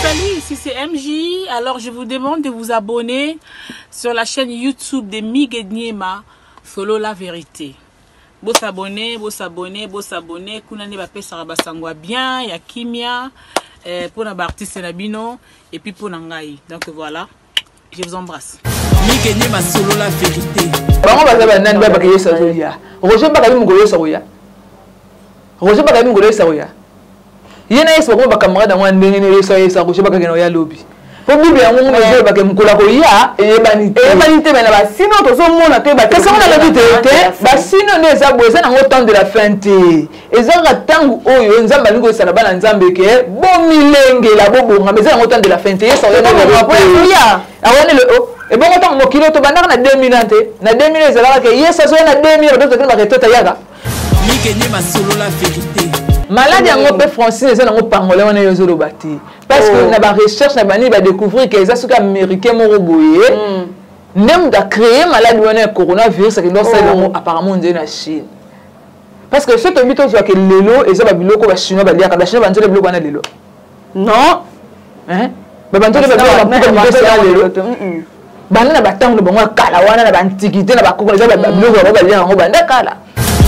salue, ici c'est MJ. Alors je vous demande de vous abonner sur la chaîne YouTube de Miguel Niema, Solo la vérité. Bo s'abonner, bo s'abonner, bo s'abonner. Kuna nde bapesaka basango ya bien, ya kimia, eh, pona ba artiste na bino et puis pona ngai. Donc voilà, je vous embrasse. Miguel Niema, Solo la vérité. Bango baza banani ba baka yesu azoya. Roger baka bi mokolo yesu akoya. Roger baka bi mokolo yesu akoya. Ye na yesu bakoma bacamarade yango ya ndenge nini yesu ayesa Roger baka kende oya lobi. Po Bible yango ngo ezolobaka mokolo akoya eyebani te. Eyebani te mais na basino tozomona te bato. Kasi yango nalobi te te basino nde eza boye eza nango temps de la fin te. Eza kaka ntango oyo Nzambe alingi koyesa na bana Nzambe ke bomilengela bobongama eza yango temps de la fin te. Yesu akoya ebongo ntango mokili oyo tobandaka na 2000 ans te na 2000 ezalaka ke Yesu azoya na 2000 bato tokende baketota yaka. Mike Nyema solola verite. Maladi yango mpe Francine eza nango pangolin wana yo ozoloba te parce que oh. na ba recherche na banini ba découvrir que eza soki américain moko boye mm. nde moto acreye maladi wana ya coronavirus akende osalela yango oh. apparemment nde na Chine parce que soki toyebi tozwaka lelo eza babiloko bachinois baliaka bachinois banzela biloko wana lelo non babanzela babiloko lelo banda na batango na bango ya kala wana na baantiquité na bakoko eza biloko bango baliaka yango banda kala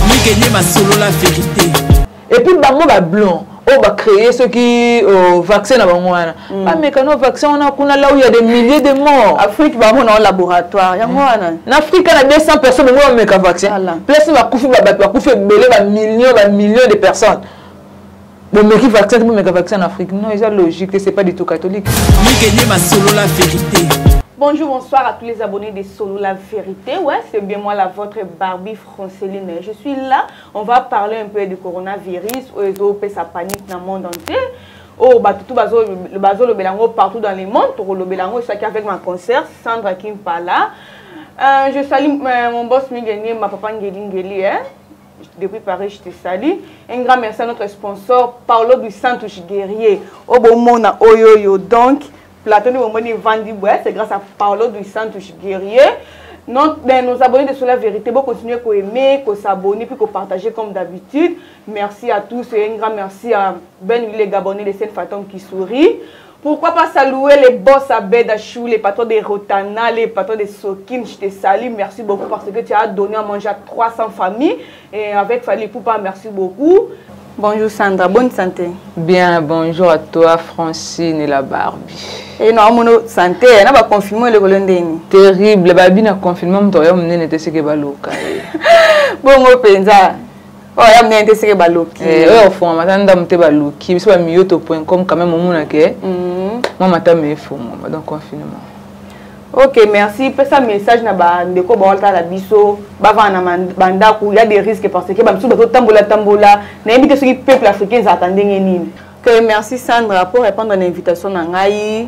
mikenie masolola verité et puis bango bablanc oyo bacréer soki euh, vaccin na bango wana mm. bameka no vaccin wana kuna là où il y a des milliers de morts afrique bamona o laboratoire yango mm. wana na afrique na 200 personnes bango bameka vaccin place bakufi bato bakufi ebele bamillion bamillion de personnes bomeki vaccin te bomeka vaccin en Afrique non eza logique te c'est pas du tout catholique Mike Nyema solo la vérité Bonjour, bonsoir à tous les abonnés de Solo la Vérité. Ouais, c'est bien moi la vôtre Barbie Franceline. Je suis là, on va parler un peu du coronavirus, oyo sa panique dans le monde entier. Oh, bah tout bazo bazo lobela yango partout dans le monde, to lobela yango soki avec ma concert Sandra Kimpala. Euh, je salue euh, mon boss Miguel ma papa Ngeli Ngeli hein. Depuis Paris, je te salue. Un grand merci à notre sponsor, Paolo du Santos Guerrier. Obomona Oyoyo. Donc, plateau de Momoni Vandi c'est grâce à Paolo du Santos Guerrier. Nos, ben, nos abonnés de Sur la Vérité, bon, continuez à aimer, à s'abonner, puis à partager comme d'habitude. Merci à tous et un grand merci à Ben les Gabonais de Seine Fatom qui sourit. Pourquoi pas saluer les boss à Bedachou, les patrons de Rotana, les patrons de Sokin, je te salue, merci beaucoup parce que tu as donné à manger à 300 familles. Et avec Fally Poupa, merci beaucoup. Bonjour Sandra, bonne santé. Bien, bonjour à toi Francine et la Barbie. Et non, mon santé, na ba confinement le kolondeni. Terrible, ba bina confinement mto ya munene te seke baloka. Bongo penza. oyo ya monene te seke baloki eh, oyo ofongama ata ndambo te baloki biso bamiyoto point com quand même omona ke mhm. mwa matama efongama donc confinement ok merci pesa message na bandeko baotala biso bavanda na bandako ya des risques parce que bamisusu bazotambola tambola nayebi te soki peuple africain ezalaka ndenge nini ok merci sandra pour répondre na invitation na ngai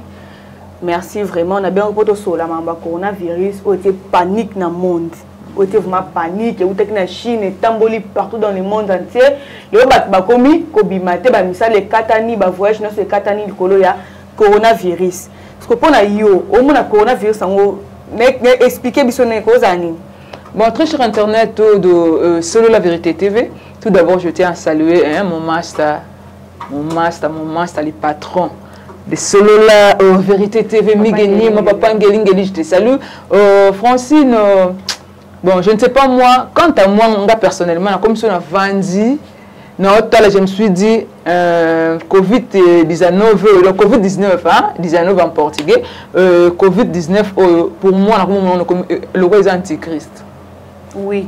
merci vraiment na bengo mpo tosolola makambo ya coronavirus oyo etie panique na monde oyo te vraiment panique eutaki na chine etamboli partout dans le monde entier lelo bato bakomi kobima te bamisala ekatani bavoyage nyonso ekatani likolo ya coronavirus parceke mpo na yo omona coronavirus yango explike biso ndenge kozala nini Bon, très cher internet de euh, Solo la Vérité TV, tout d'abord je tiens à saluer hein, mon master, mon master, mon master, les patrons de Solo la euh, Vérité TV, Miguel mon papa Ngeli Ngeli, je te salue. Euh, Francine, euh, bon, je ne sais pas moi, quant à moi, mon gars, personnellement, comme si on a vendu, non, je me suis dit, euh, Covid-19, euh, Covid-19, hein, 19 en portugais, euh, Covid-19, euh, pour moi, le roi est antichrist. Oui.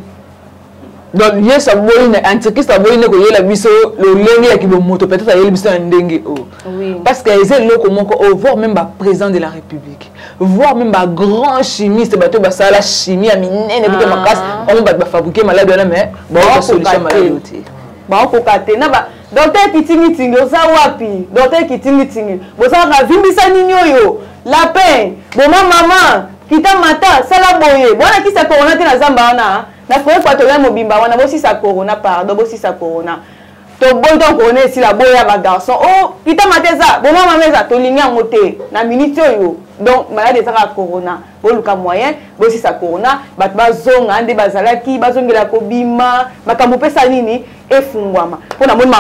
donc yesu aboyi na antichrist aboyi nde koyela biso lolenge ya kibomoto peut-être ayeli biso na ndenge oyo parce que eza eloko moko oyo voir même baprésident de la république voire même bagrand chimiste bato oyo basala chimie ya minene kuta ah. makasi bango bato bafabrike maladi wana mais baoka solution maladi oyo te baokoka te na ba docteur kitingitingi oza wapi docteur kitingitingi bozalaka vimbisa nini oyo lapin boma mama kita mata sala boye bwana kisa corona te na zamba wana na forêt équatoriale mobimba wana bosisa corona pardon bosisa corona. Toboyi ntango corona esila, boya bagarçon o kitama te, eza bomama eza, tolingi yango te na minute oyo. Donc malade eza kaka corona, boluka moyen bosisa corona, bato bazonga nde bazalaki, bazongela kobima, makambo opesa nini efungwama, mpo namoni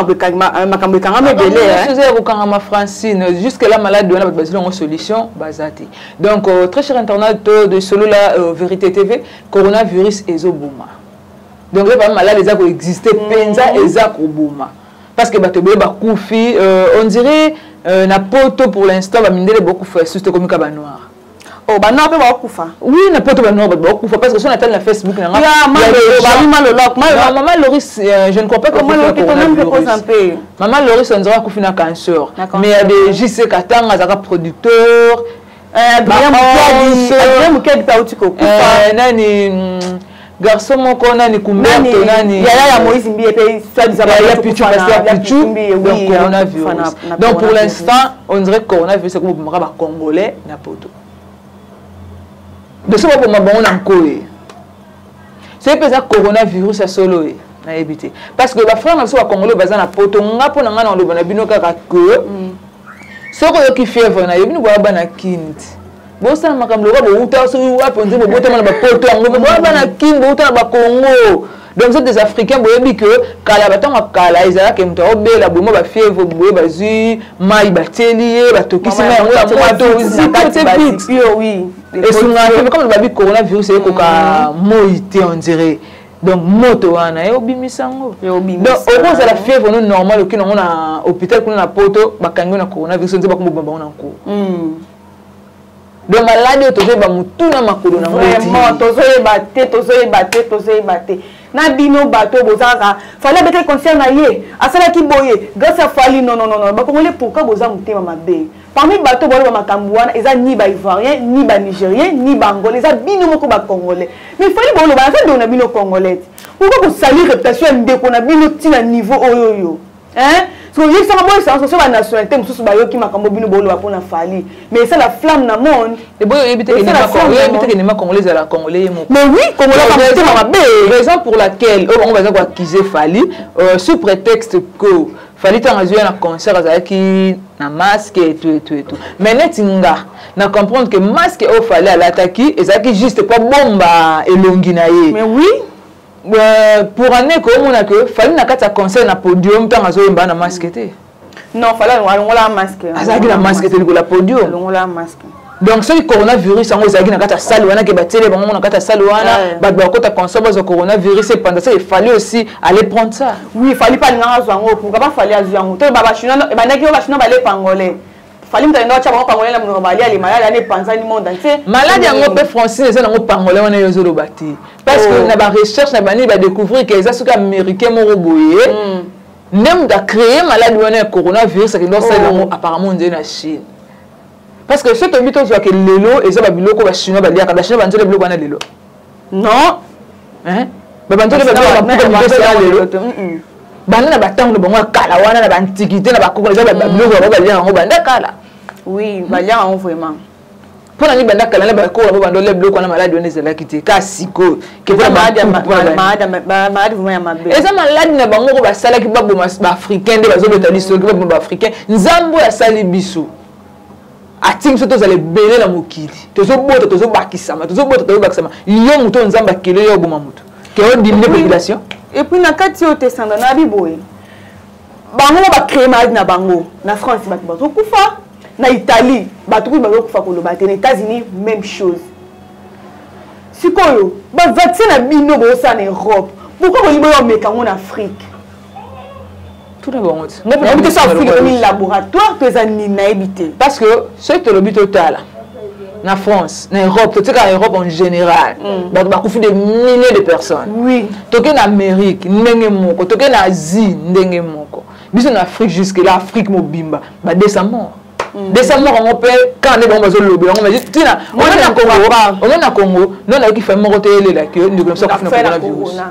makambo ekangama ebele. Eza ya kokangama, Francine. Jusque là malade wana, bato bazwi yango solution baza te. Donc très cher internaute de Solola Vérité TV, coronavirus ezoboma. Donc eza malade, eza koexiste mpenza, eza koboma, parce que bato ebele bakufi. On dirait na Poto pour l'instant bamindele bokufa lisusu te, komika banoir. Oh, banoir mpe bakufa? Oui, na Poto banoir bato bakufa, parce que so natali na Facebook na nga, Mama Loris, je ne crois pas que Mama Loris, on dirait akufi na cancer, mais il y a des JC Katanga, azalaka producteur. Adrien Mukedi mpe auti kokufa. Nani, garçon moko nani, Kumberto nani. Yaya ya Moïse Mbiye mpe. Soi-disant Pichu, pasteur Pichu. Donc coronavirus, donc pour l'instant on dirait coronavirus ekobomaka bacongolais na Poto. Doso baboma bango na nkoye, soki mpe eza coronavirus ya solo ye, nayebi te, parce que bafrère na biso bacongolais baza na Poto, nga mpo na nga na oloba na bino kaka ke soki oyoki fièvre na yo, bino boya bana Kini ti bosala makambo lokola bouta soki wapi, nde bobotama na bapoto yango, boya bana Kini, bouta na bakongo. Donc vous êtes des Africains, boyebi ke kala, batango ya kala, ezalaki moto aobela boye, mwa bafièvre boye, bazwi mai batieli ye, batokisi mai yango ya moto, zipite esungaka. Comme babi coronavirus eyekoka moi te, on dirait. Donc moto wana eobimisa yango. Donc okozala fièvre no normal, okei nango na hôpital kuna na Poto, bakangi yo na coronavirus, nze bakomoboma bango na nkolo. Donc maladi oyo tozoyeba motu na makolo nango. Vraiment, tozoyeba te, tozoyeba te, tozoyeba te. Na bino bato boza kaka Fally abetaki concert na ye, asalaki boye grâce ya Fally. Non, non, non, bacongolais, pourquoi boza motema mabe? Parmi bato baloba makambo wana, eza ni baivoirien, ni banigérien, ni baangolais, eza bino moko bacongolais. Mais Fally boloba aza ndeko na bino congolais. Pourquoi kosali réputation ya ndeko na bino ntina niveau oyo oyo, hein? So yebisaka, boyebisaka so banationalité mosusu bayoki makambo bino boloba mpona Fally, mais esala flamme na monde. Eboyo oyebi te ke nema congolais ezala congolais ye moko. Mais oui, congolais ka motema mabe. Raison pour laquelle oyo bango baza koaccuser Fally sous prétexte que Fally, ntango azwi ya na concert, azalaki na masque et tout et tout et tout. Mais neti nga na comprendre que masque oyo Fally alataki ezalaki juste po bomba elongi na ye. Mais oui. Pour année komona que Fally na kati ya concert, na podium, ntango azoyemba, na masque te. Non, Fally alongola masque. Azalaki na masque te likolo ya podium. Alongola masque. Donc soki coronavirus yango ezalaki na kati ya salle wana, ke batiele bango na kati ya salle wana, bato bakota concert, bazwa coronavirus epanda, ça il fallait aussi aller prendre ça. Oui, Fally mpe alingaka azwa yango. Pourquoi pas Fally azwa yango to bachinois ebandaki oyo bachinois balepa angolais, Fally moto alinga otya bango pangolais na monoko, balia le maladi wana epanzani monde entier. Maladi yango mpe, Francine, eza nango pangolais wana yo ozoloba te, parce que na barecherche na banini badécouvrir ke eza soki américain moko boye nde moto acréé maladi wana ya coronavirus, akende osala yango apparemment nzee na Chine. Parce que soki toyebi, tozwaka lelo, eza babiloko bachinois baliaka, bachinois banzela biloko wana lelo. Non. Babanzela babiloko lelo, banda na batango na bango ya kala wana, na baantiquité, na bakoko, eza babiloko bango baliaka yango banda kala. Oui, baliaka yango vraiment. Mpo na nini banda kala na bakoko bango banda olia biloko wana, maladi wana ezalaki te? Ka sikoyo eza maladi na bango moko basalaki, baboma baafricain, nde bazobeta lisoki, baboma baafricain. Nzambe oyo asali biso, atiki biso tozala ebele na mokili, tozobota, tozobakisama, tozobota, tozobakisama. Yo moto oyo Nzambe akele yo, oboma moto ke odimine population. Et puis na kati oyo tesanda na biboye, bango mo bacréé maladi na bango. Na France bato bazokufa, na Italie bato kuyi bazokufa, koloba te na États-Unis même chose. Sikoyo bavaccin na bino bozosala na Europe, pourquoi bolingi boyo omeka yango na Afrique? Tuna bango ti. Nayebi te so Afrique ekomi laboratoire to eza nini, nayebi te. Parce que soki tolobi, totala na France, na Europe, totika Europe en général, bato bakufi de milliers de personnes. Toke na Amérique ndenge moko, toke na Asie ndenge moko. Biso na Afrique, jusque là Afrique mobimba ba 200 morts, 200 morts yango mpe kaka nde bango bazolobela yango. Mais tina omoni na Congo no, nayoki famille moko te elelaki ndeko na biso akufi na coronavirus.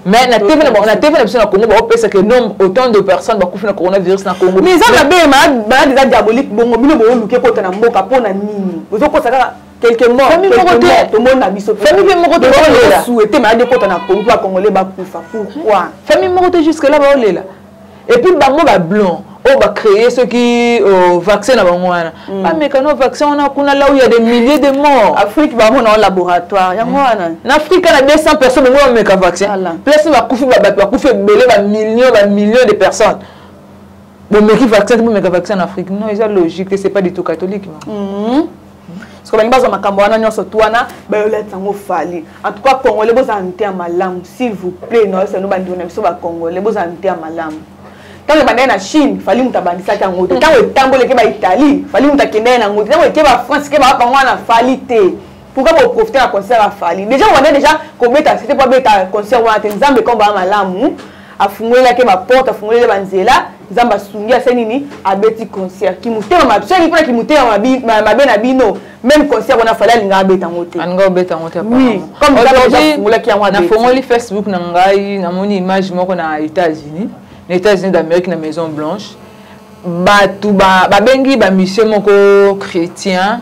Mais na TV na TV na biso na Congo, baopesaka nombre autant de personnes bakufi na coronavirus na Congo. Mais eza mabe, maladi eza diabolique. Bongo bino booluke kota na mboka mpo na nini? Bozokosa kaka quelques morts. Famille moko te. Tomoni na biso. Famille mpe moko te baolela. Souhaité maladi ekota na Congo mpo bacongolais bakufa, pourquoi? Famille moko te jusque là baolela. Et puis bango bablanc oyo bacréer soki vaccin na bango wana, bameka no vaccin wana kuna, là où il y a des milliers de morts. Afrique bamona o laboratoire yango wana. Na Afrique na 200 personnes, bango bameka vaccin, place bakufi, bato bakufi ebele, bamillion, bamillion de personnes, bomeki vaccin te, bomeka vaccin en Afrique? Non, eza logique te, c'est pas du tout catholique, non. Parce que balingi bazwa makambo wana nyonso tu wana, bayolata yango Fally. En tout cas, Congolais, bozala mite ya malamu, s'il vous plaît. Naosano bandeko na biso Bacongolais, bozala mite ya malamu. Ntango ebandaki na Chine, Fally moto abandisaki yango te. Ntango etambola eke Baitalie, Fally moto akendaki nango te. Ntango eke Bafrance, ke babango wana, Fally te. Pourquoi boprofite na concert ya Fally? Déjà obanda déjà kobeta sete po abeta concert wana te. Nzambe komba ya malamu, afungolelaki baporte, afungoleli banzela. Nzambe asungi, ase nini, abeti concert. Kimotema mabe, soki mpona kimotema mabe na bino, même concert wana Fally alingaka abeta yango te. Alinga obeta yango te. Oui, comme Nzambe afungolaki yango, abeti. Nafongoli Facebook na ngai, namoni image moko na États-Unis, na États-Unis d'Amérique, na Maison Blanche. Bato babengi bamission moko chrétien,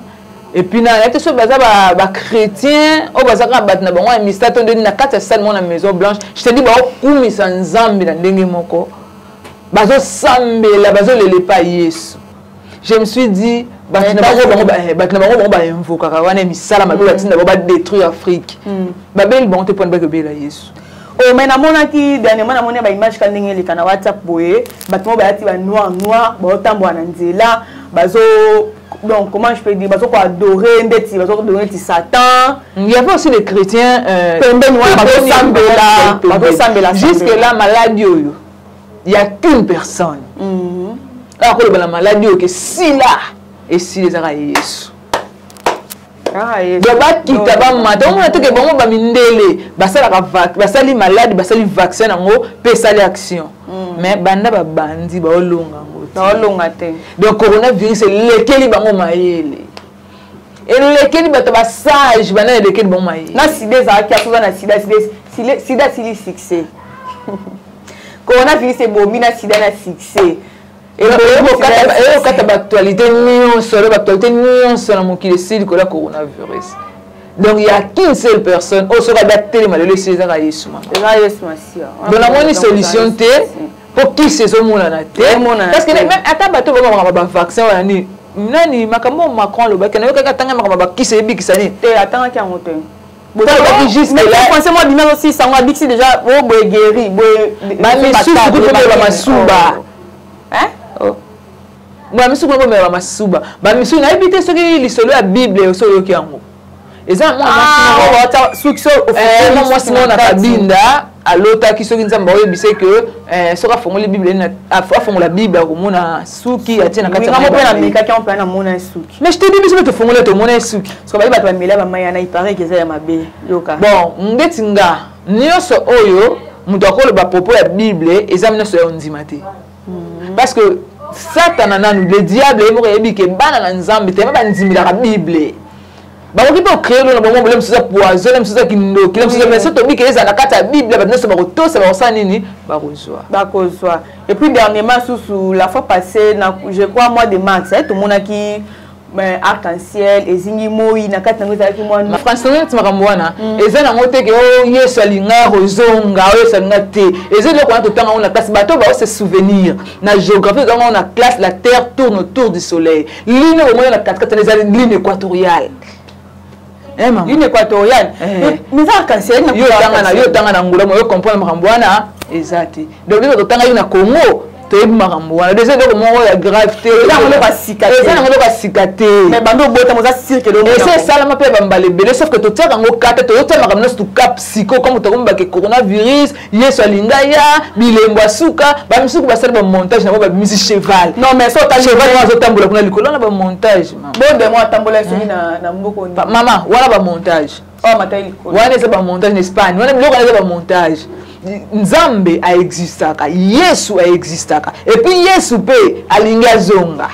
et puis na te so baza bachrétien oyo baza kaka bato na bango ya mista to ndeni na kati ya salle moko na Maison Blanche. Je te dis, baokumisa Nzambe na ndenge moko, bazosambela, bazolela epai Yesu. Je me suis dit, bato na bango bainvokaka wana misala mabe, batinda bango badétruire Afrique, babeli bango te mpona bakobela Yesu. Oh, mais namonaki dernièrement, namoni baimage ka ndenge eleka na WhatsApp boye, bato moko bayati ba noir noir, baotambola na nzela, bazo, donc comment je peux dire, bazo koadorer ndeti, bazo koadorer neti Satan. Il y avait aussi des chrétiens pembeni wana, bazosambela, bazosambela. Jusque là, maladie oyo, il y a qu'une personne akoloba na maladie oyo ke sila esila, ezaka Yesu. Donc bakita, bamata, omona teke bango bamindele basalaka, basali maladi, basali vaccin yango mpe esali action, mais banda babandi baolonga yango. Baolonga te. Donc coronavirus elekeli bango mayele, elekeli bato basage banda, elekeli bango mayele. Na sida ezalaki, asoza na sida, sida sili succès, coronavirus ebomi na sida na succès. Eyokata baactualité nyonso, alo baactualité nyonso na mokili esili likolo ya coronavirus. Donc il y a qu'une seule personne oyo soki abi atelema lelo, esili, ezaka Yesu mama. Eza Yesu Masiya. Donc namoni solution te, mpo kisi ezomonana te, parce que même ata bato bamamaka bavaccin wana, nini nani, makambo Macron alobaki, nayokaki atanga makambo bakisi eyebikisa nini. Te, atangaki yango te. Alobaki jusque là. Français moi bima aussi sango abikisi déjà o boye guéri boye. Bamisusu kutu bomela masuba. Hein? Bamisusu kuna bomela bamasuba, bamisusu nayebi te soki lisolo ya Bible oso oyoki yango. Eza mwa mwasi moko na Kabinda, alotaki soki Nzambe aoyebise ke soki afongoli Bible, afongola Bible, akomona suki atie na kati. Namekaki yango mpe namona suki. Mais je te dis, biso mpe tofongola, tomona suki. Parce que bayi bato bamela bamai wana, il paraît que eza ya mabe, yoka. Bon, ndeti nga nyonso oyo moto akoloba propos ya Bible, eza nyonso ya ondima te, parce que Satana nanu, le diable ye moko yebi ke bana na Nzambe tema bandimelaka Bible. Bakoki mpe ocréer lona bango bole mosusu ya poison, le mosusu ya kindoki, le mosusu, mais so tobi ke ezala na kati ya Bible, bato nyonso bakotosa, bakosala nini, bakozwa. Bakozwa. Et puis dernièrement susu, la fois passée na, je crois, mois de mars, tomonaki arc-en-ciel ezingi moi, na kati nango ezalaki mwa Français. Neti makambo wana eza nango te ke o Yesu alinga kozonga, o Yesu alinga te. Eza eloko wana totanga ngo na classe, bato bao se souvenir na géographie, totanga ngo na classe: la terre tourne autour du soleil. Ligne omona na katikati wana eza ligne équatoriale. Eh, mama. Ligne équatoriale. Mais eza arc-en-ciel. Yo otanga na Ngula, yo comprendre makambo wana eza te. Donc biso totangaki na Congo, toyebi makambo wana. Déjà eloko moko ya grave te. Eza yango eloko ya sika te. Eza yango eloko ya sika te. Mais bando obotama, oza sûr que Ese esalama mpe bambala ebele, sauf que totiaka yango kata, tozotia makambo nyonso tuka psycho, comme tokomi bake coronavirus, Yesu alinga ya bilembo asuka. Bamisuku basali bamontage na bango, babimisi cheval. Non, mais so otali Cheval wana azotambola kuna likolo wana, bamontage. Bodemo atambola soki na mboka nini. Mama, wana bamontage. Oyo matali likolo. Wana eza bamontage na Espagne wana, biloko wana eza bamontage. Nzambe aexistaka, Yesu aexistaka, et puis Yesu mpe alingi azonga.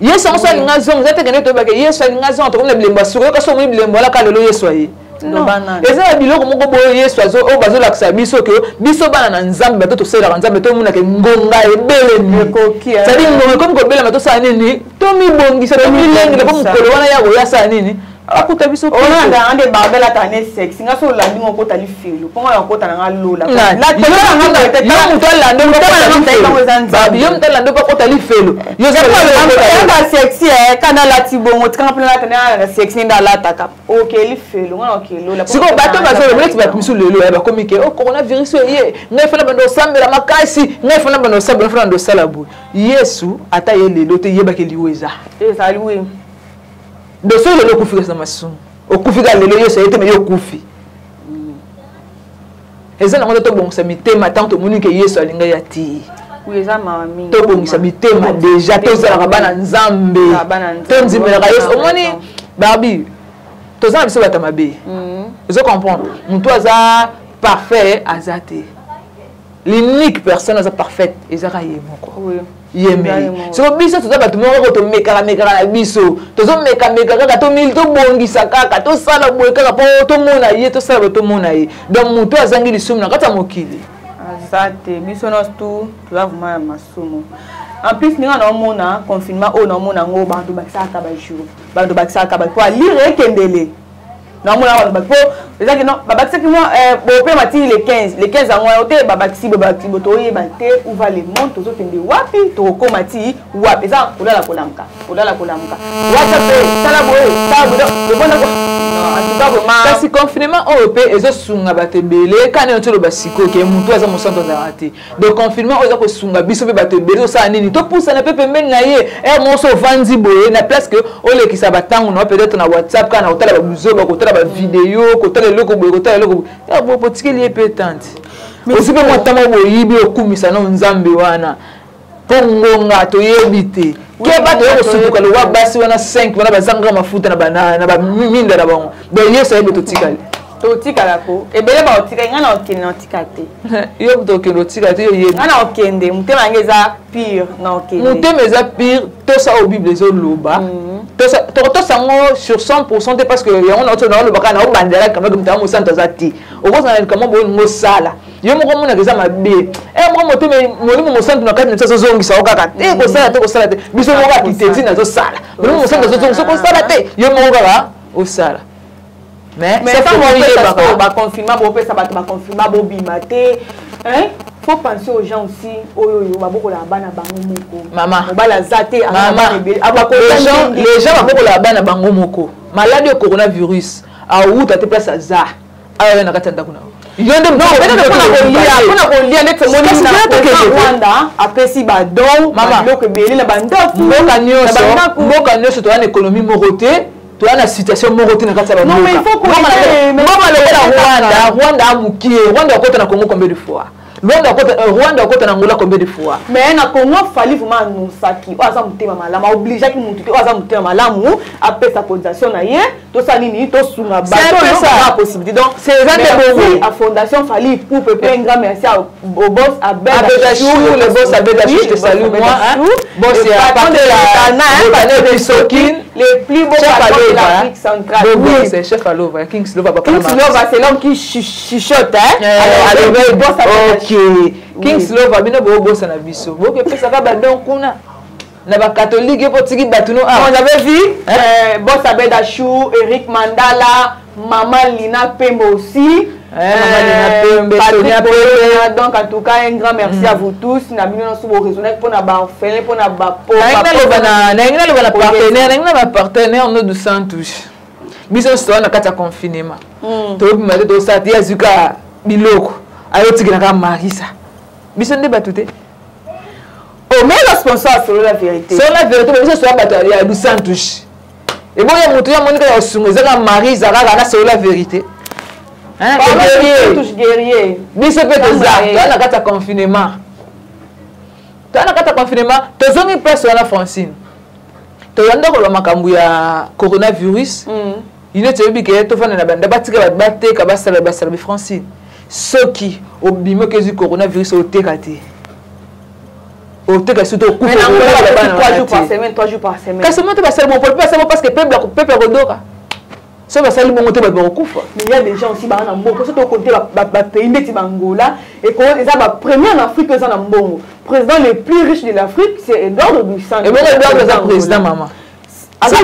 Yesu yango so alingi azonga, eza te kende toyebake Yesu alingi azonga, tokomi na bilembo ya suka. Yoka, so omoni bilembo wana, ka lelo Yesu aye. Loba nani? Eza na biloko moko boye Yesu oyo bazolakisa biso ke biso bana na Nzambe, bato tosalelaka Nzambe, tomonaka ngonga ebelemi. Ekoki, eh. C'est-à-dire ngonga ekomi kobelema, tosala nini? Tomibongisa, tomilengela, mpo mokolo wana ya koya asala nini? Akuta biso. Olanda nde Barbie alata ne sexy, nga so olandi ngo okota lifelo, mpo nga nakota na nga lola. Yo moto alanda, yo moto alanda mpo akota lifelo. Yo oza sexy kana alati bongo, tikanga mpe nalata na sexy nde alataka oke lifelo, nga naoke lola. Sikoyo bato bazoloba neti bato misu lelo ya bakomi ke o coronavirus oyo ye, ngai fana banda osambela makasi, ngai fana banda osambela, fana banda osala boye. Yesu ata ye lelo te, yebaki liwa eza. Ezali oui. Donc soki lelo okufi kasi na masumu, okufi kaka lelo, Yesu aye te, me yo okufi. Eza nango te. Tobongisa mitema ntango tomoni ke Yesu alingai ya ti. Tobongisa mitema déjà, tozalaka bana Nzambe, tondimelaka Yesu. Omoni Barbie, toza na biso bato mabe, ozo comprendre? Motu aza parfait aza te. L'unique personne aza parfaite ezaka ye moko, ye mei. Soko biso toza bato moko kaka tomekaka mekaka na biso, tozomekameka kaka, tobongisa kaka, tosala boye kaka mpo tomona ye, tosala boye tomona ye. Donc moto azangi lisumu na kati ya mokili aza te. Biso nyonso tu toza vraiment ya masumu. En plus, ndenge naomona confinement oyo, naomona yango bato bakisaka bajour, bato bakisaka bato mpo alire ekendele. Naomona bato po ezaki non, babakisaki mwa bopema ti le 15. Le 15 yango wana te, babakisi bo, babakisi bo, toyeba te où va le monde, tozokende wapi, tokokóma ti wapi. Eza kolala kolamuka, kolala kolamuka, WhatsApp, sala boye, sala boye, tobona. En tout cas vraiment. Kasi confinement oyo mpe ezosunga bato ebele. Kani oyo toloba sikoyo ke motu aza mosantu azalaka te. Donc confinement oyo eza kosunga biso mpe bato ebele. Tosala nini? Topusana mpe pembeni na ye. Ere moko so ovandi boye na place ke olekisa batango na yo peut-être na WhatsApp kaka na kotala babuzoba, kotala bavideo, kotala eloko boye, kotala eloko boye, ere boye botikeli ye mpe tante, ozwi mpe mwa ntango boyibi, okumisa no Nzambe wana, mpo ngonga toyebi te. Keba, toye kosutuka lokwa basi wana 5 wana bazangaka mafuta na baminda na bango. Donc Yesu ayebi totikali. Totikala ko ebele baotika, ngai na okende na otika te. Yo moto okende otika te, yo yebi. Ngai na okende, motema yango eza pure, na okende. Motema eza pure. Tosa oyo Bible ezoloba, tokotosa yango sur 100 te, parce que yango naoloba kaka, naobandela kamake moto ya mosantu aza te. Okozala na likambo boye, olingi osala, yo moko omonaka eza mabe, e moko motema, Molimo Mosantu na kati na biso azozongisa yo kaka te, kosala te, kosala te. Biso moko akiteti, nazosala, Molimo Mosantu azozongisa, kosala te, yo moko kaka osala. Mais baconfinement, bopesa bato baconfinement, bobima te. Faut penser aux gens aussi oyo oyo babokolaka bana bango moko. Mama, mobali aza te. Les gens babokolaka bana bango moko. Maladie ya coronavirus awuta te place aza, awa na kati ya ndako na yo nde. Mpona kolia nde tomoni Rwanda apesi badon, biloko ebele na bandako. Mboka nyonso, mboka nyonso toza na économie moko te, toza na situation moko te na kati ya bamboka. Lokola Rwanda, Rwanda amokie, Rwanda akota na Congo combien de fois? Rwanda akota, Rwanda akota na Angola combien de fois? Mais na Congo, Fally vraiment annonçaki oyo aza motema malamu, aobligeaki mutu te. Oyo aza motema malamu apesa cotisation na ye, tosala nini, tosunga bato, possibilité. Donc c'est eza nde bongo. À Fondation Fally Ipupa, et puis un grand merci au boss Abed Achou, le boss Abed Achou, je te salue moi, hein. Boss ya patron de la Bisokin, les plus beaux patrons de l'Afrique centrale. Beau gosse, chef Alova, Kings Lova. Kings Lova, c'est l'homme qui chuchote, hein. Alors, boss Abed. Ok. Kings Lova, bino bo boss na biso. Bo ke pesa ka ba don kuna. Na ba catholique po tiki batu no ah. On avait vu boss Abed Achou, Eric Mandala, Maman Lina Pembe aussi. Maman Lina Pembe, Sonia Pembe. Donc en tout cas, un grand merci à vous tous. Na bino nyonso bo raisonner pour na ba orphelin, pour na ba pauvre. Nalingi naloba na partenaire, nalingi na ba partenaire no du Santos. Biso nyonso toza na kati ya confinement. Toyobima te, tosala te, azwi kaka biloko ayotikela kaka Marisa. Biso nde bato te. Oh, mais le sponsor Solo la vérité. Solo la vérité, biso toza bato ya du Santos. Eboya moto ya moni kaka kosunga, eza kaka Marisa kaka na Solo la vérité. Guerrier. Biso mpe toza, toza na kati ya confinement, toza na kati ya confinement. Tozongi place wana, Francine, toyanda koloba makambo ya coronavirus. Ine toyebi ke tofanda na banda, batika bato bateka, basala basala be. Francine, soki obimi okezwi coronavirus, oteka te, oteka surtout okufa. Kasi mo te, basala bongo mpe basala parce que peuple akodoka. So basali bongo te, bato bakokufa. Mais il y a des gens aussi baa na mbongo. So tokonte bapays ndeti bangola, eza bapremier en Afrique eza na mbongo. Président le plus riche de l'Afrique, c'est Eduardo dos Santos. Ebongo Eduardo aza président, mama? Aza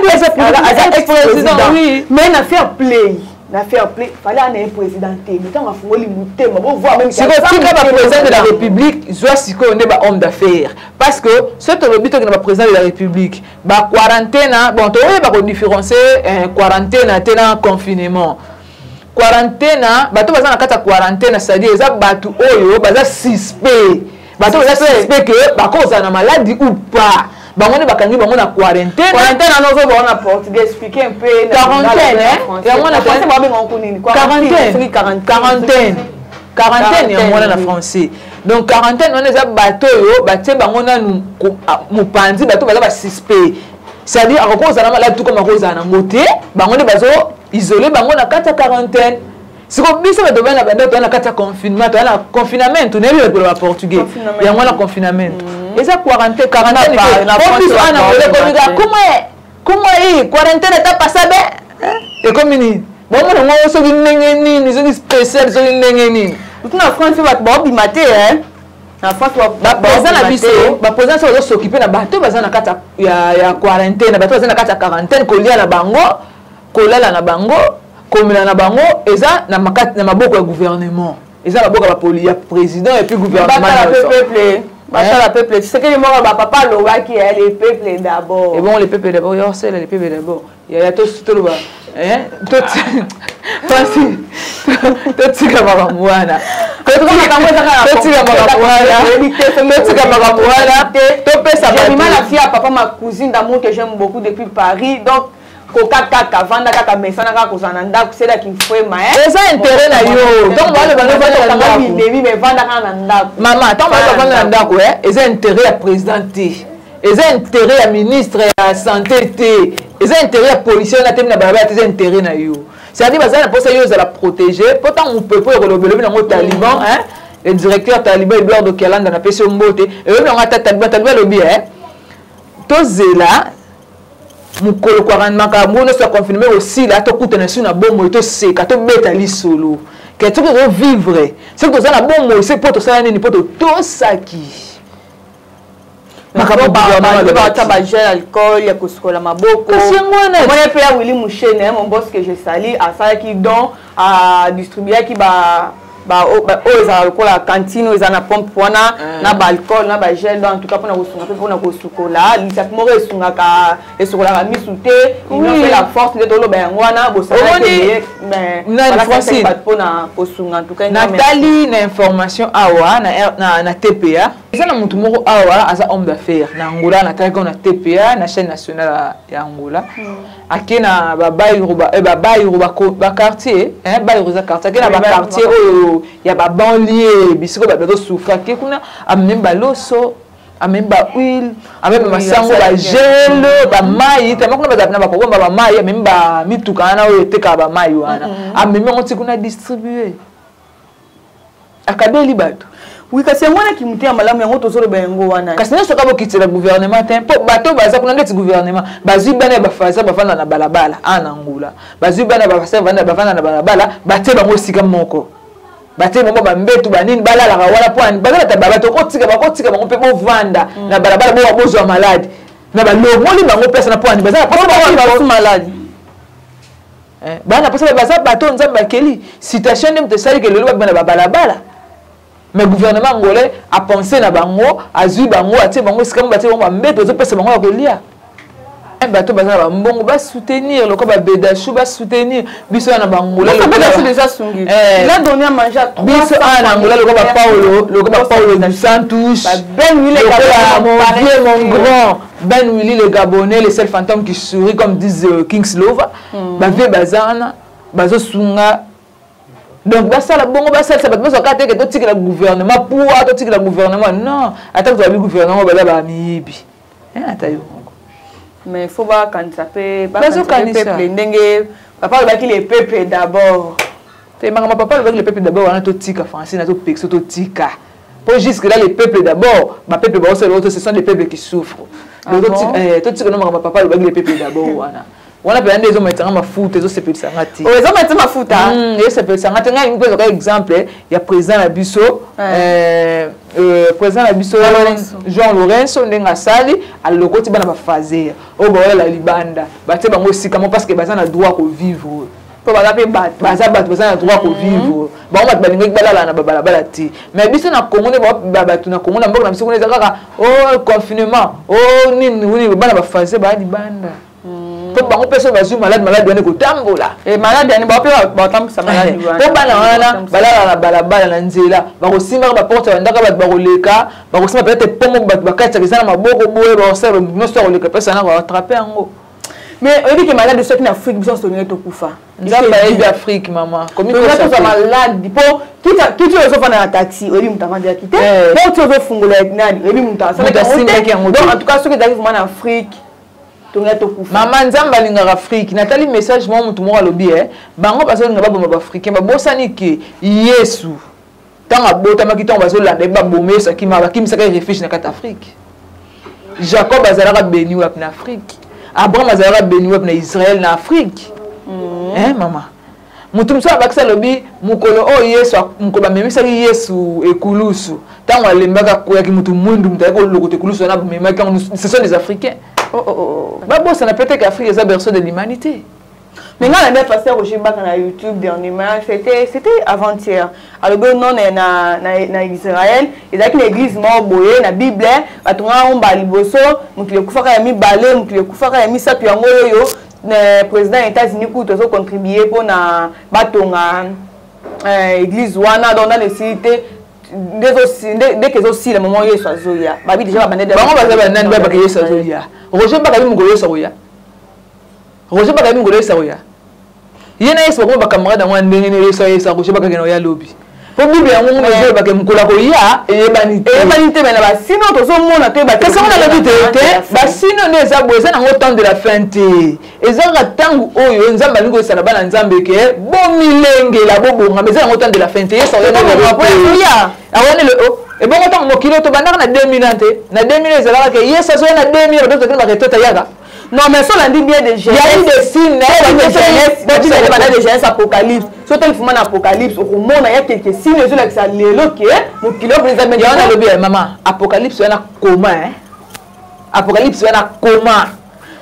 ex-président, oui. Mais na fair play, na fair play, fallait ana ye président te. Mais ntango afungoli motema, bovoir même sikoyo tika baprésident de la République, zwa sikoyo nde bahomme d'affaires, parce que soki tolobi tokende baprésident de la République, baquarantaine, bon, toyeba kodifférencier quarantaine te na confinement. Quarantaine, bato baza na kati ya quarantaine, c'est-à-dire eza bato oyo baza suspect, bato baza suspect ke bakozala na maladie ou pas, bango nde bakangi bango na quarantaine. Quarantaine wana ozoba wana portugais, expliquer un peu. Quarantaine, yango na français babenga ngo nini? Quarantaine, quarantaine, quarantaine yango wana na français. Donc quarantaine wana eza bato oyo batie bango nanu mopanzi, bato baza basuspect, c'est-à-dire akoki kozala maladi to koma kozala nango te, bango nde bazo isole bango na kati ya quarantaine. Siko biso bato bana banda toya na kati ya confinement, toya na confinamento, nayebi bato ba portugais, yango wana confinamento eza quarantaine. Quarantaine po biso ana ngole ekomi kaka kuma ye quarantaine ata pasa be ekomi nini, bomona ngo soki ndenge nini, soki spécial, soki ndenge nini. Na France bato baobima te, na France. Baprésent na biso, baprésent so bazosokipe na bato baza na kati ya quarantaine, bato baza na kati ya quarantaine, kolia na bango, kolala na bango, komela na bango eza na maboko ya gouvernement, eza maboko ya bapoli ya président et puis gouvernement. Peuple, basala peuple. Tshisekedi moko bapapa alobaki le peuple d'abord. Et bon, le peuple d'abord, yo osala le peuple d'abord, yaya toloba Francis, totika makambo wana, totika makambo wana, totika makambo wana, topesa. Jemima, la fille à papa, ma cousine d'amour que j'aime beaucoup depuis Paris. Donc koka kaka vanda kaka, mesana kaka kozala na ndako, selaki mfwema. Eza intérêt na yo ntango baloba novanda na ndako. Minemi, mais vanda kaka na ndako. Mama, ntango baloba vanda na ndako, eza intérêt ya président te, eza intérêt ya ministre ya santé te, eza intérêt ya policier wana temi na balabala te, eza intérêt na yo. C'est-à-dire baza na mposa yo ozala protégé, mpo ntango mopepe oyo koloba elobi nango taliban, le directeur taliban Edouard Okialanda, napesi yo mbote, elobi nango ata taliban, taliban elobi tozela mokolo makambo nyonso ya confinement osila, tokutana su na bomoi, toseka, tobeta lisolo ke soki tozovivre, soki toza na bomoi, se mpo tosala nini, mpo totosaki makambo. Batia bagel alcool ya kosukola maboko. Kasi yango wana. Omoni mpe ya Willy Mushene, mon boss que je sali, asalaki don, adistribuaki ba oyo ezala lokola cantine oyo eza na pompe wana na baalcool na bagel. Donc en tout cas mpona kosunga mpe mpona kosukola, lisapi moko esungaka, esukolaka misu te. Union fait la force, nde toloba yango wana. Bosalaki bato mpona kosunga, en tout cas. Natali na information awa na TPA, eza na motu moko awa aza homme d'affaires na Angola. Natalaki na TPA, na chaîne nationale ya Angola, ake na babairro, babairro, baquartier, bairro eza quartier, ake na baquartier oyo ya babanlieue, bisika bato bazosouffre, ake kuna, amemi baloso, amemi bahuile, amemi bamasango, bagel, bamai, tama kuna bazala na bakobomba bamai, amemi bamituka wana oyo etekaka bamai wana, amemi yango ti kuna, distribue, akabeli bato. Oui, kasi yango wana kimotema malamu, yango tozoloba yango wana. Kasi nyonso kaka bokitela gouvernement te, mpo bato baza kuna ndeti gouvernement bazwi bana ya bafaza bavanda na balabala a na Ngula, bazwi bana bafaza bavanda na balabala, batie bango esika moko, batie bango bambetu banini, balalaka wana mpo bazalata bato kotika, bakotika bango mpe bovanda na balabala, bowa bozwa maladi na balongoli bango place na mpo ani baza na maladi. Bana mposa baza bato Nzambe akeli, situation nde moto esaliki lelo babima na babalabala. Mais gouvernement angolais apense na bango, azwi bango, atie bango esika mo, batie bango bambeto, azopesa bango ya kolia. Bato baza na bambongo basoutenir lokola babedashu, basoutenir biso wana bangola. Biso awa na Angola, lokola bapaolo, lokola bapaolo du Santos, lokola mon vieux, mon grand Ben Willy le Gabonais, le seul fantôme qui sourit, comme disent Kings Lova, bavie baza wana bazosunga. Donc basala bongo, basalisa bato, bazwaka te ke totikela gouvernement poa, totikela gouvernement, non. Ata tobabi gouvernement baza bamiyibi, ata yo moko. Mais faut bakanisa mpe peuple, ndenge papa alobaki, le peuple d'abord. Te, makambo papa alobaki, le peuple d'abord wana, totika. Francine, azopekisa totika, po jusque là le peuple d'abord, bapeuple baosala oto, ce sont des peuples qui souffrent. Totika no makambo papa alobaki, le peuple d'abord wana, wana mpenza nde ezomatisanga mafuta, ezosepelisanga te. Ezomati mafuta. Ezosepelisanga te. Ngai mpe ezwaka exemple ya président na biso. Président na biso Jean Lorenzo, ndenge asali, alokoti bana bafaser oyo baolala libanda, batie bango esika mo, parce que baza na droit kovivre. Mpo baza mpe bato. Baza bato, baza na droit kovivre. Bango bato balingaki balala na babalabala te. Mais biso na Congo nde bato na Congo, na mboka na biso kuna, eza kaka o confinement, o nini nini, bana bafaser baya libanda. Mpo bango mpe soki bazwi maladi, maladi wana ekotambola. Maladi yani bao mpe batambwisa maladi wana. Mpo bana wana balala na balabala, na nzela, bakosimbaka baporte ya bandaka, bato bakoleka, bakosimba peut-être po moko bato bakatisaka eza na maboko boye, bakosala nyonso ya koleka, mpesa na koattraper yango. Mais oyebi ke maladi soki na Afrique, biso nyonso tolingi tokufa. Nzambe ayebi Afrique, mama. Tozwa maladi mpo kiti oyo ozofanda na taxi, oyebi moto avandelaki te. Po ti ozofungola nani, oyebi moto asalaki yango. Donc en tout cas, soki ezalaki vraiment na Afrique, tongai tokufa. Mama, Nzambe alingaka Afrique. Natali message moko, motu moko alobi e bango bazolinga baboma baafricain, babosani ke Yesu ntango abotamaki, ntango bazolanda ye, baboma Yesu, akima, bakimisaka ye refuge na kati Afrique. Jacob azalaka béni wapi? Na Afrique. Abraham azalaka béni wapi? Na Israel, na Afrique. Eh, mama, motu mosusu abakisi, alobi mokolo oyo Yesu, mokolo bamemisaki Yesu ekulusu, ntango alembaki, akweyaki, motu mwindu, moto ayaki kolokota ekulusu wana, bamemaki yango, ce sont des Africains. Oh. Babosana peut-être qu'Afrique eza berceau de l'humanité. Mais nga na pasteur Roger Baka na YouTube dernièrement, c'était avant-hier. Alobi non, na Israël, ezalaki na église moko boye na Bible, bato nga omba liboso, mokili ekufaka ya mibale, mokili ekufaka ya misato, yango oyo na président ya États-Unis kutu azocontribue mpona batonga église wana. Donc nano esili te, ndeke ezosila momo Yesu azoya, babi déjà babande. Bango baza banani bayebaka Yesu azoya? Roger Baka bi mokolo Yesu akoya, Roger Baka bi mokolo Yesu akoya, ye na Yesu bakoma bacamarade yango ya ndenge nini? Yesu ayesa Roger Baka kende oya lobi, po Bible yango ngo ezolobaka mokolo akoya eyebani te. Eyebani te, mais na basino tozomona toyeba. Kasi yango nalobi te te, basino nde eza boye, eza nango temps de la fin te, eza kaka ntango oyo Nzambe alingi koyesala bana Nzambe ke bomilengela, bobongama. Eza yango temps de la fin te. Yesu awana ebongo ntango mokili oyo tobandaka na 2000 ans te, na 2000 ezalaka ke Yesu azoya na 2000, bato tokende baretraite, ayaka. Non, mais so olandi bien de Il y a eu des signes. Banda de Genèse, Apocalypse, so otali fuma na Apocalypse, okomona ya quelques signes ezolakisa lelo ke mokili oyo eza. Yango nalobi ya mama, Apocalypse wana koma, hein? Apocalypse wana koma.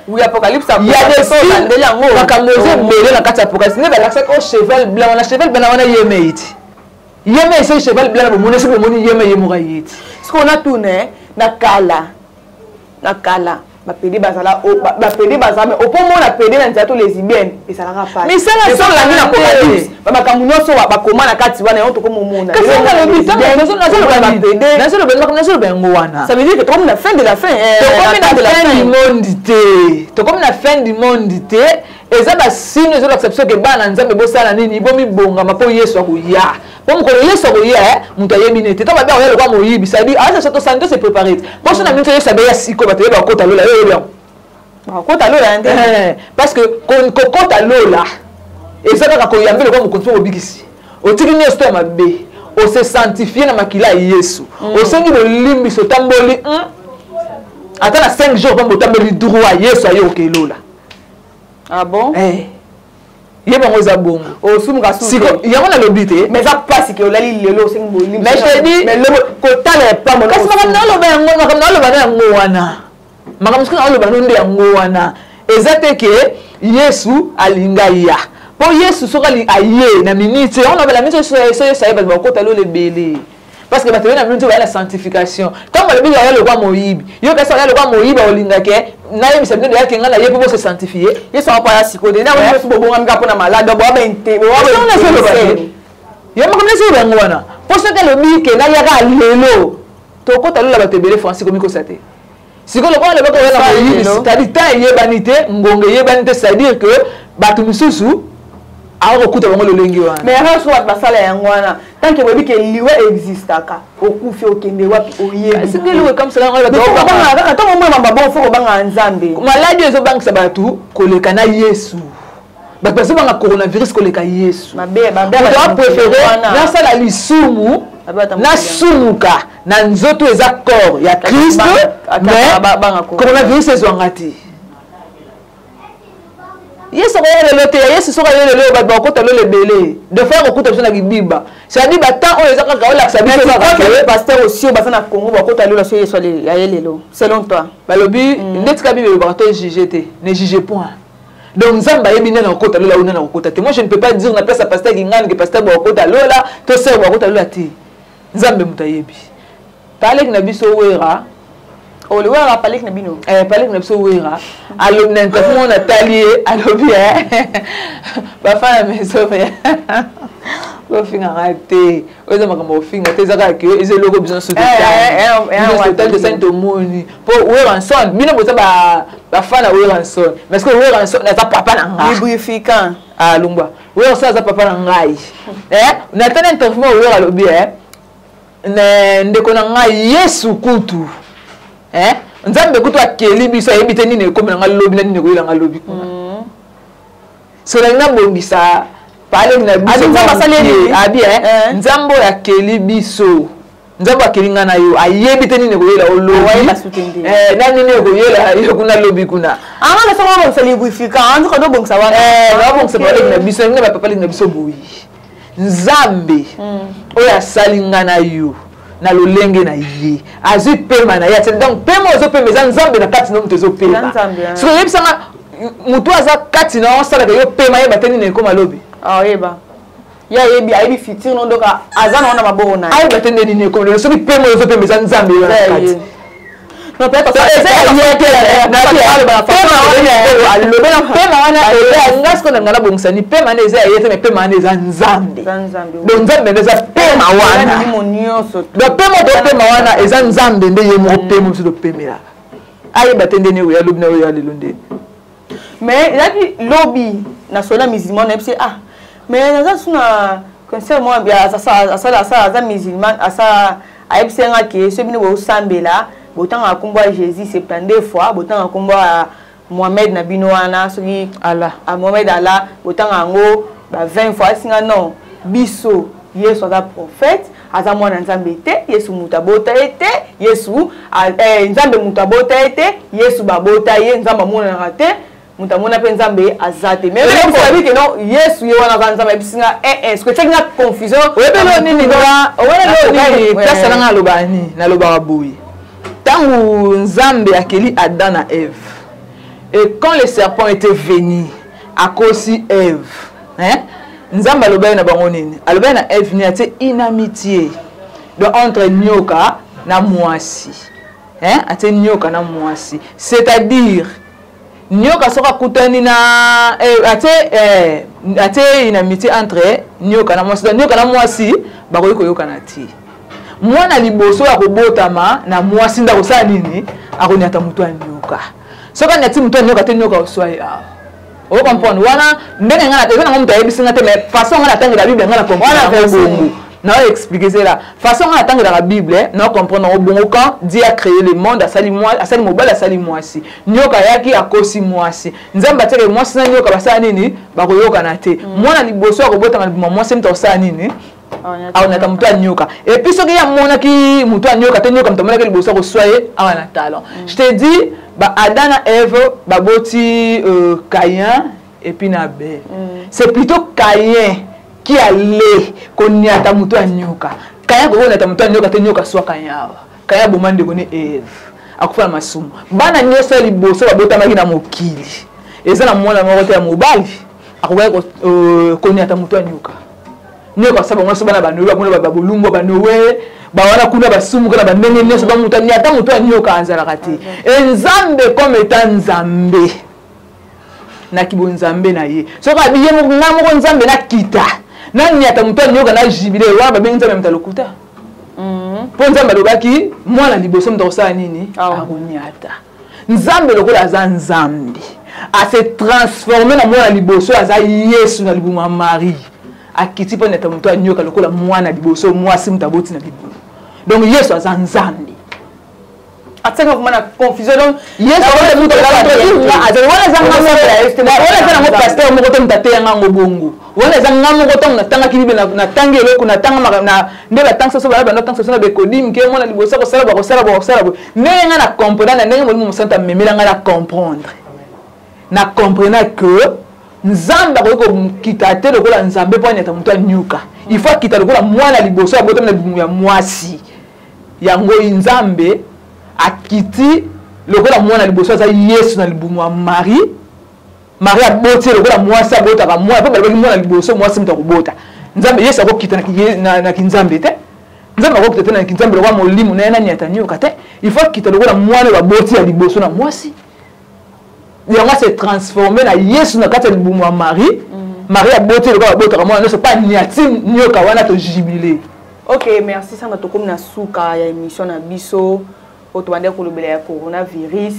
Oui, Apocalypse. Il y a des signes, yango makambo eza ebele na kati ya Apocalypse, nde balakisaki o cheval blanc wana. Cheval blanc wana yeme eti yeme esi cheval blanc na bomoni, esi bomoni yeme ye moko aye ti. Sikoyo natuna, na kala bapédé bazala, bapédé bazala, mais opomona pédé na nzela to lesbienne ezalaka Misala. Olandi na Apocalypse, bamakambo nyonso bakoma na kati wana, yango tokomomona. Nazoloba yango wana. Ça veut dire que tokomi na fin de la fin. Tokomi na fin du monde te, tokomi na fin du monde te. Eza basigne ezolakisa biso ke bana Nzambe, bosala nini? Bomibongama mpo Yesu akoya. Mpo mokolo Yesu akoya, moto ayebi nini te. Ntango babe akoya lokwa moyibi, c'est-à-dire aza tosani, tose préparer te, mpo so na minute Yesu abeya sikoyo, bato yeba bakota lola, yo oyebi yango. Bakota lola nde. Parce que kokota lola eza kaka koyambe lokwa mokonzi mpo kobikisi, otiki nyonso to ya mabe, ose sanctifie na makila ya Yesu, osengi bolimbisi, otamboli ata na 5 jours pamba, otamboli droit, Yesu aye okelola. Ah bon? Eh. Ye bango eza bongo. Osumuka. Siko yango nalobi te. Mais eza mpasi ke olali lelo, osengi bolimbi. Mais je te dis, mais lobo kotala epambo. Kasi makambo naoloba yango, makambo naoloba na yango wana, makambo soki naoloba no nde yango wana, eza te ke Yesu alinga ya, mpo Yesu soki aye na minute yango naobela minute, so Yesu aye, bato bakota lola ebele, parce que bato ebele na minute oyo baya na sanctification. Ntango balobi aya lokwa moyibi, yo kasi aya lokwa moyibi, olingake nayebisa bino deyake ngai na ye mpo bose sanctifie. Yesu akopo aya sikoyo te, ntango nyonso bobongami kaka mpona malade, yo makambo nyonso yango wana. Mpo soki alobi ke nayaka lelo, tokota lola bato ebele. Francis, komikosa te. Sikoyo lokola alobaki oya na moyibi, c'est-à-dire temps eyebani te, ngonga eyebani te, c'est-à-dire que bato misusu akokuta bango lolenge wana. Mais yango so bato basala yango wana, tant que boyebi ke liwa existaka, okufi, okende wapi? Oyebi. Kaka ntango omona mabon, fo kobangaka Nzambe. Maladi ezobangisa bato koleka na Yesu. Bato bazobanga coronavirus koleka Yesu. Moto apréféré nasala lisumu, nasumuka na nzoto, eza corps ya Christ, mais coronavirus ezwanga te. Yesu akoya lelo te. Yesu soki aye lelo, bato bakokota lelo ebele. Des fois akokuta biso na kibiba, c'est-à-dire batemps oyo eza kaka olakisa biso kaka que pasteur aussi oyo baza na Congo bakota lelo so Yesu aye lelo, selon toi? Balobi ndeti ka Bible elobaka to juge te, ne juge point. Donc Nzambe ayebi nani akokota lola, oyo nani akokota te. Moi, je ne peux pas dire na place ya pasteur Kingani ke pasteur bakokota lola to sœur bakokota lola te. Nzambe moto ayebi. Paleki na biso Wera. Olewaka paleki na bino? Eh, paleki na biso Wera alobi na interview moko natali ye, alobi bafana maison bofingaka te. Oyo eza makambo ya kofinga te, eza kaka ke eza eloko biso nyonso total tosali, tomoni mpo Werrason, bino boza bafana Werrason, mais ce que Werrason aza papa na ngai. Lubrifiant. Ah, lungwa, Werrason aza papa na ngai. Natali interview moko, Wera alobi ndeko na ngai Yesu kutu, Nzambe kutu akeli biso, ayebi te nini ekomi na ngai lobi na nini ekoyela ngai lobi kuna. So nalingi nabongisa paleki na biso. Abi Nzambe oyo akeli biso, Nzambe akeli ngai na yo, ayebi te nini ekoyela o lobi na nini ekoyela yo kuna lobi kuna. Nabongisa paleki na biso, nalingi na bapapa leki na biso boye: Nzambe oyo asali ngai na yo na lolenge na ye, azwi pema na ye atie. Donc pema ozopema eza Nzambe na kati na moto ezopema. Soki oyebisanga motu aza kati na osalaka yo pema, yeba te nini ekoma lobi. Oyeba ye ayebi, ayebi futur no, donc aza na wana maboko na ye. Ayeba te nde nini ekoma lelo soki pema oyo ozopema eza Nzambe yo na kati. Pema wana eza nga sikoyo na nga nabongisani. Pema wana eza ya ye te, mais pema wana eza Nzambe. Donc Nzambe nde eza pema wana. Donc pema topema wana eza Nzambe nde ye moko pema biso topemelaka. Ayeba te ndeni oyo ya lobi na oyo ya lelo ndeni. Mais ezalaki lobi na sola musulman, nayebi se ah, mais naza su na concert moko asala, aza musulman, asala, ayebisi nga ke so bino bosambela, botangaka nkombo ya Jésus 72 fois, botangaka nkombo ya Mohamed na bino wana, soki Allah. Mohamed, Allah, botanga yango ba 20 fois. Asinga non, biso Yesu aza prophète, aza mwana Nzambe te. Yesu moto abota ye te. Yesu Nzambe moto abota ye te. Yesu babota ye. Nzambe amonanaka te, moto amona mpe Nzambe aza te. Mais oyebi ke non, Yesu ye wana aza Nzambe. Ayebisinga ce que etiaki nga confusion. Oyebelo nini? Oyebelo nini? Place nanga nalobaka nini? Nalobaka boye: ntango Nzambe akeli Adam na Ève, et quand le serpent était venu akosi Ève, hein? Nzambe alobaki na bango nini? Alobaki na Ève nini? Atie inimitié donc entre nyoka na mwasi, hein? Atie nyoka na mwasi, c'est-à-dire nyoka soki akutani na atie inimitié entre nyoka na mwasi. Donc nyoka na mwasi bakoki koyokana te. Mwana liboso ya kobotama na mwasi nde akosala nini? Akoniata moto ya nyoka. Soki aniati moto ya nyoka te, nyoka oswa ye awa. Ocomprendre wana ndenge nga eza nango? Moto ayebisi nga te, mais façon nga natangela Bible, nga na comprendre bongo. Nao expliquer zela façon nga natangelaka Bible, nao comprendre yango bongo. Quand Dieu a créé le monde, asali asali mobali, asali mwasi, nyoka ayaki akosi mwasi. Nzambe atiaki mwasi na nyoka basala nini? Bakoyokana te. Mwana liboso akobotama libuma mwasi, moto akosala nini? Aonaka moto anyoka. Et puis soki ye amonaki moto anyoka te, nyoka moto amonaki liboso akoswa ye awa na talon. Je te dis, ba Adam na Ève baboti Caïn et puis na Abel. C'est plutôt Caïn qui allait koniata moto anyoka. Caïn kokoniata moto anyoka te, nyoka aswa Caïn awa. Caïn aboma ndeko ne Ève, akufa na masumu. Bana nyonso ya liboso babotamaki na mokili, eza na mwana moko te ya mobali akokaki koniata moto anyoka. Nyoka asala bango nyonso bana banoe, bakuna babolumbu, banoe bawana kuna, basumuka na bandenge nyonso. Bamoto ata moto anyoka azalaka te. E Nzambe comme eta Nzambe na kibonzambe na ye, soki abi ye nga moko Nzambe nakita naniata moto anyoka na jubilé wana, babengi Nzambe moto alokuta, mpo Nzambe alobaki mwana liboso moto akosala nini? Akoniata. Nzambe lokola aza Nzambe, ase transforme na mwana liboso aza Yesu na libumu ya Marie, akiti mpo neta moto anyoka lokola mwana liboso mwasi moto aboti na libumu. Donc Yesu aza Nzambe. Atiaka vraiment na confusion donc. Yesu wana eza nango pasteur moko te moto ateyanga yango bongo. Wana eza nga moko. Ntango natangaki Bible, natangi eloko, natanga nde batangisa so bana banda tangisa so na bekodime ke mwana liboso akosala, bakosala, bakosala boye. Ndenge nga na comprendre, na ndenge Molimo Mosantu amemela nga na comprendre, na comprena que Nzambe akoki kokita te lokola Nzambe mpo anyata moto anyuka. Il faut akita lokola mwana liboso abotami na libumu ya mwasi. Yango Nzambe akiti lokola mwana liboso aza Yesu na libumu ya Marie. Marie aboti ye lokola mwasi abotaka mwana, mpo balobaki mwana liboso mwasi moto akobota. Nzambe Yesu akokita na kinzambe te. Nzambe akokita te na kinzambe lokola molimo na ye nani ataniyoka te. Il faut akita lokola mwana oyo baboti ya liboso na mwasi. Yango se transformer na Yesu na kati ya libumu ya Marie. Marie aboti lokola babotaka mwana nyonso, pa niati nyoka wana to jubiler. Ok, merci Sandra, tokomi na suka ya émission na biso oyo tobandaki kolobela ya coronavirus.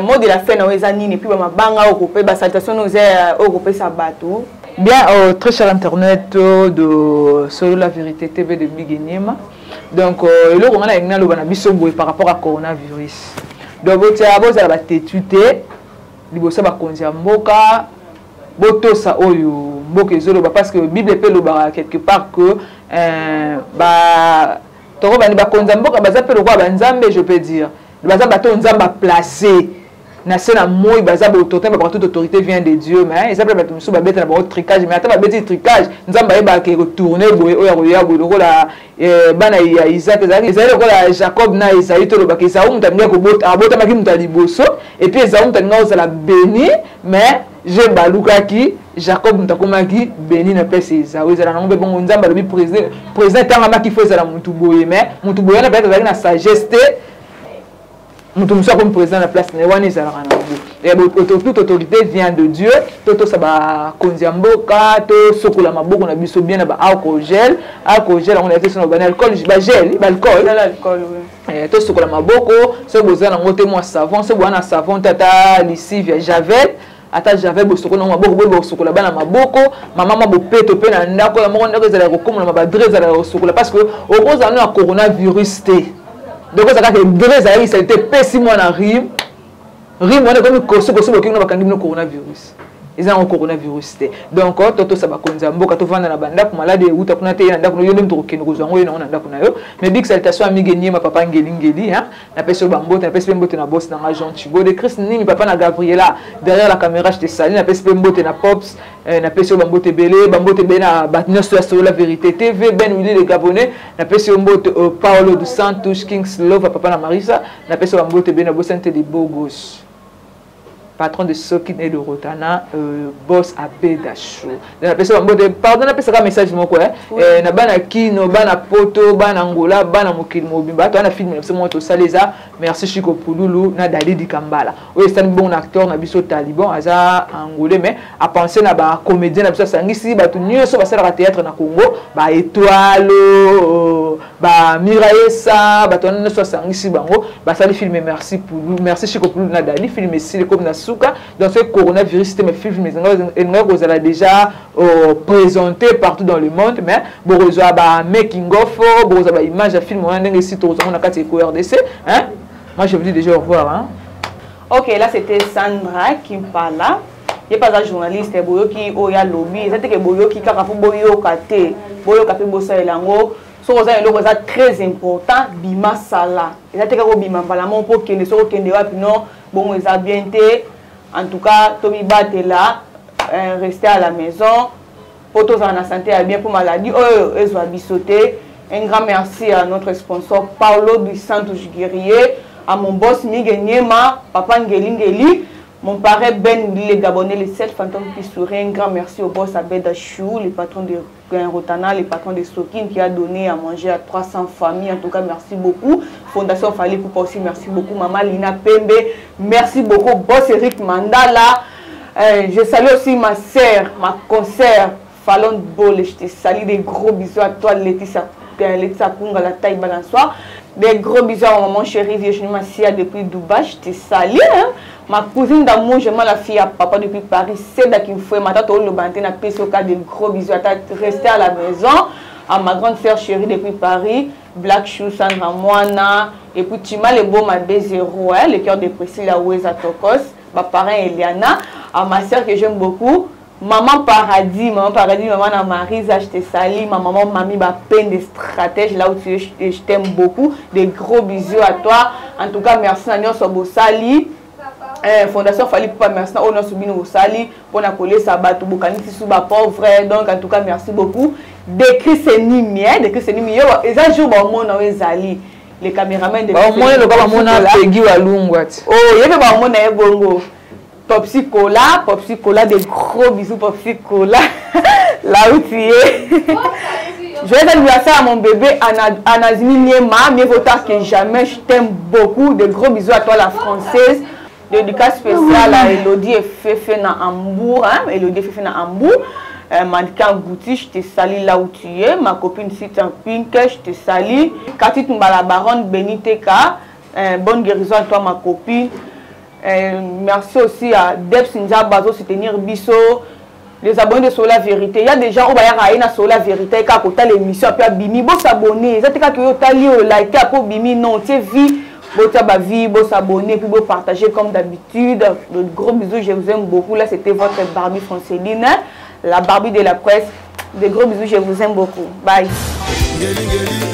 Mot de la fin na yo eza nini, puis ba mabanga oyo kope, ba salutation na yo eza oyo kopesa bato? Bien, très cher internaute de Solo la Vérité TV de Big Niema. Donc, eloko nga na yengi naloba na biso boye par rapport à coronavirus. Donc, botia bozala ba têtu te liboso bakonzi ya mboka, botosa oyo mboka ezoloba, parce que Bible pe elobaka quelque part que ba toko bani bakonzi ya mboka baza pe lokola ba nzambe, je peux dire. Baza bato nzambe a placé na se na moi, baza ba autorité, ba toute autorité vient de Dieu, mais eza pe bato mosusu babeta na bango tricage, mais ata babeti tricage, nzambe ayebaka ke retourner boye oyo akoya boye lokola bana ya Isaac, ezalaki lokola Jacob na Esaü, tolobaka Esaü moto alingaki kobota, abotamaki moto ya liboso, et puis Esaü moto alingaki kozala béni, mais je balukaki Jacob moto akomaki béni na place Esaü. Ezala nango mpe bongo, nzambe alobi président etangamaki fo ezala motu boye, mais motu boye wana peut-être azalaki na sagesse te, moto mosusu akomi président na place na ye, wana ezalaka na yango. Toute autorité vient de Dieu. Totosa bakonzi ya mboka, tosokola maboko na biso bien na ba alcool gel, alcool gel yango na ye te, sono ba alcool, ba gel, ba alcool. Gel alcool, oui. Tosokola maboko, soki boza nango te mwa savon, soki boza na savon te ata lessive ya Javel, ata Javel bosokola nango maboko, boye bosokola bana maboko, mama mwa bopeto pe na ndako ya moko, ndako ezalaka kokomona ba drap ezalaka kosokola, parce que okozala na coronavirus te. Donc ezalaka kaka drap ezalaki saleté, epesi mwana rhume, rhume wana ekomi koso koso, bokengi na bakangi bino coronavirus. Eza yango coronavirus te. Donc totosa bakonzi ya mboka, tovanda na bandako, malade euta kuna te, ye na ndako na yo nde moto okokende kozwa yango, ye nango na ndako na yo. Mais big salutation à Mige Niema, papa Ngeli Ngeli, hein. Napesi yo bambote, napesi mpe mbote na boss na nga Jean Thibaut de Chris Nini, papa na Gabriela derrière la caméra, je te salue. Napesi mpe mbote na Pops, napesi yo bambote ebele, bambote ebele na bato nyonso ya Solo la Vérité TV, Ben Willy le Gabonais, napesi yo mbote Paolo dos Santos, Kings Love, papa na Marisa, napesi yo bambote ebele, na bosani te de Bogos, patron de Sokin et de Rotana, boss Abeda Chou. Napesa bambote, pardon, napesaka message moko, hein. Oui. Na bana Kino, bana Poto, bana Angola, bana mokili mobimba, to na film na biso moko tosala eza Merci Chico Pululu na Dalidi Kambala. Oyo esali bon acteur na biso Taliban, aza angolais mais a penser na ba comédien na biso asangisi bato nyonso basalaka théâtre na Congo, ba étoile, ba Miraesa, bato wana nyonso asangisi bango, basali film Merci Pululu, Merci Chico Pululu na Dali, film esili comme na suka. Donc ce coronavirus c'était mes films elingaki kozala déjà présenté partout dans le monde, mais bokozwa ba making of, bokozwa ba image ya film wana ndenge esi tokozwa na kati ya Eco RDC, hein. Moi je vous dis déjà au revoir, hein. Ok, là c'était Sandra Kimpala. Ye pas un journaliste, boyoki oya lobby, eza te ke boyoki kaka po boyoka te. Boyoka pe bosalela yango. Soki oza eloko eza très important, bima sala. Eza te kaka obima mbala moko po okende, soki okende wapi non, bongo eza bien te. En tout cas, tomibatela, rester à la maison po tozala na santé ya bien po maladie oyo ezwa biso te. Un grand merci à notre sponsor Paolo dos Santos Guerrier, à mon boss Miguel Niema, papa Ngeli Ngeli, mon parrain Ben le Gabonais, les 7 fantômes qui sourient. Un grand merci au boss Abed Chou, le patron de Rotana, le patron de Sokin qui a donné à manger à 300 familles. En tout cas, merci beaucoup. Fondation Fally Ipupa aussi, merci beaucoup. Maman Lina Pembe, merci beaucoup. Boss Eric Mandala. Je salue aussi ma sœur, ma consoeur, Fallon Bol. Je te salue, des gros bisous à toi, Laetitia, Laetitia Kunga, la taille balançoire. Des gros bisous à ma maman chérie Virginie Massia depuis Dubaï. Je te salue. Hein? Ma cousine d'amour, je m'en la fille à papa depuis Paris, c'est Kimfoué. Ma tante Olo Banté n'a pas au cas de gros bisous à ta rester à la maison. À ma grande sœur chérie depuis Paris, Black Shoe, Sandra Moana, et puis Tima le beau, ma B0, hein, le cœur de Priscilla Oueza Tokos, ma parrain Eliana, à ma sœur que j'aime beaucoup, Maman Paradis, Maman Paradis, Maman na Marisa, je te salue, ma maman Mami, ma peine de stratège, là où tu es, je t'aime beaucoup, des gros bisous à toi. En tout cas, merci à Nyonso Bosali. Eh, fondation Fally Ipupa, merci na oyo nyonso bino bosali mpona kolesa bato, bokanisi su bapauvre. Donc en tout cas, merci beaucoup. Décrit Senimi, eh, Décrit Senimi, yo eza jour baomona oyo ezali le caméraman de Baomona loka bamona Pegi Walungwa ti. Oh, ye mpe baomona ye bongo. Popsi Cola, Popsi Cola, des gros bisous Popsi Cola, là où tu es. Joyeux anniversaire à mon bébé Anna, Anazimi Niema, mieux vaut tard que jamais, je t'aime beaucoup. De gros bisous à toi la Française. Dédicace spéciale à Elodie et Fefe na Hambourg, hein, Elodie et Fefe na Hambourg. Mannequin Gouti, je te salue là où tu es. Ma copine Sita Pink, je te salue. Cathy Tumba, la baronne Beniteka, bonne guérison à toi ma copine. Merci aussi à Debs Nzaba, azo soutenir biso. Les abonnés de Solo la Vérité. Il y a des gens qui ont na Solo la Vérité, qui ont l'émission, puis bimi, bo s'abonner. Ils ont dit que tali o like, puis bimi non, tu vie, bo ta vie, bo s'abonner, puis bo partager comme d'habitude. De gros bisous, je vous aime beaucoup. Là, c'était votre Barbie Franceline, la Barbie de la presse. De gros bisous, je vous aime beaucoup. Bye. Ngeli, ngeli.